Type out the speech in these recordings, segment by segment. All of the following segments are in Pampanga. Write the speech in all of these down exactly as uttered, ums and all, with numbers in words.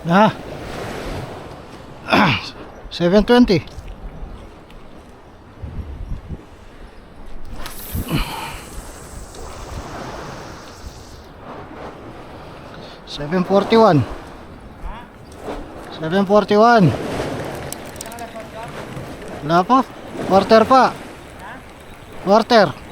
Ah. Seven twenty. Seven forty-one. Seven forty-one. Wala pa. Quarter pa. Quarter.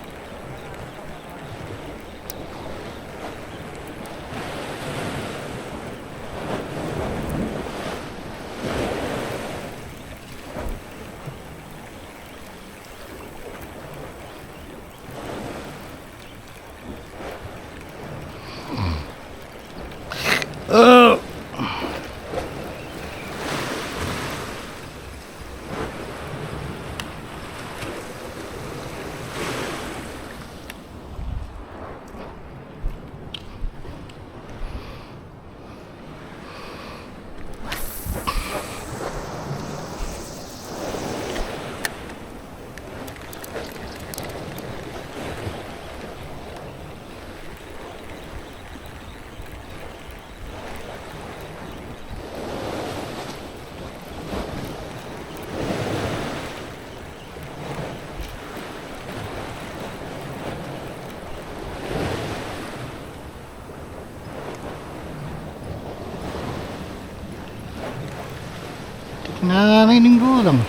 Nanganay ning gulang.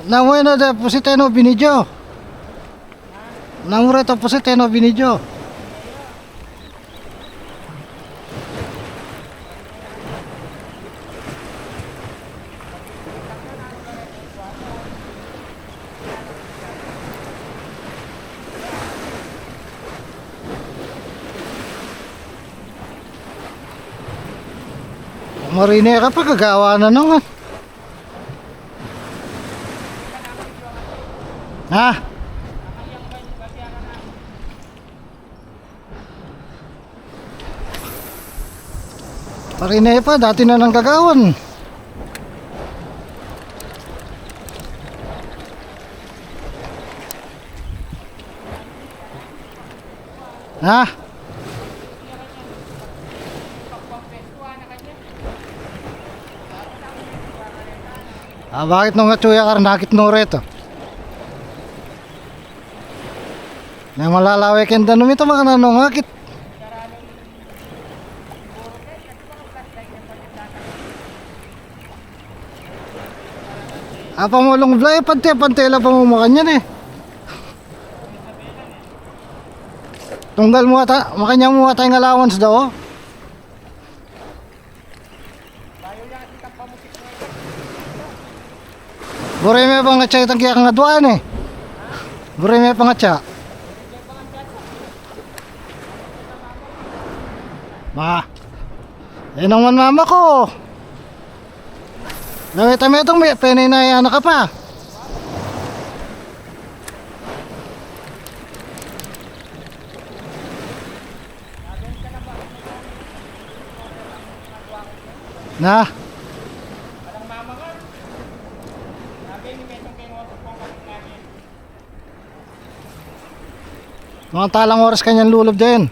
Nanu ita, pusit, e no binidyo? Nanu ita, pusit, e no binidyo? Marine ka pa, gagawa na naman. Ha? Marine pa, dati na nang gagawan. Ha? Ah, bakit nung atsu ya karin, nakit no reto? Na malalawe keng danum ita, makananu ngakit. Apa mo lung blay, pante-pante la pa mo makanyan e. Tunggal mu ata, makanyan mu ata ing allowance da, o. Buri me pangatsa itang kaya kangaduan e. Buri me pangatsa. Ma. E nang man mama ku. Nang ita me itang me, penay na yan ka pa. Na. Mga talang oras kanyan lulub din.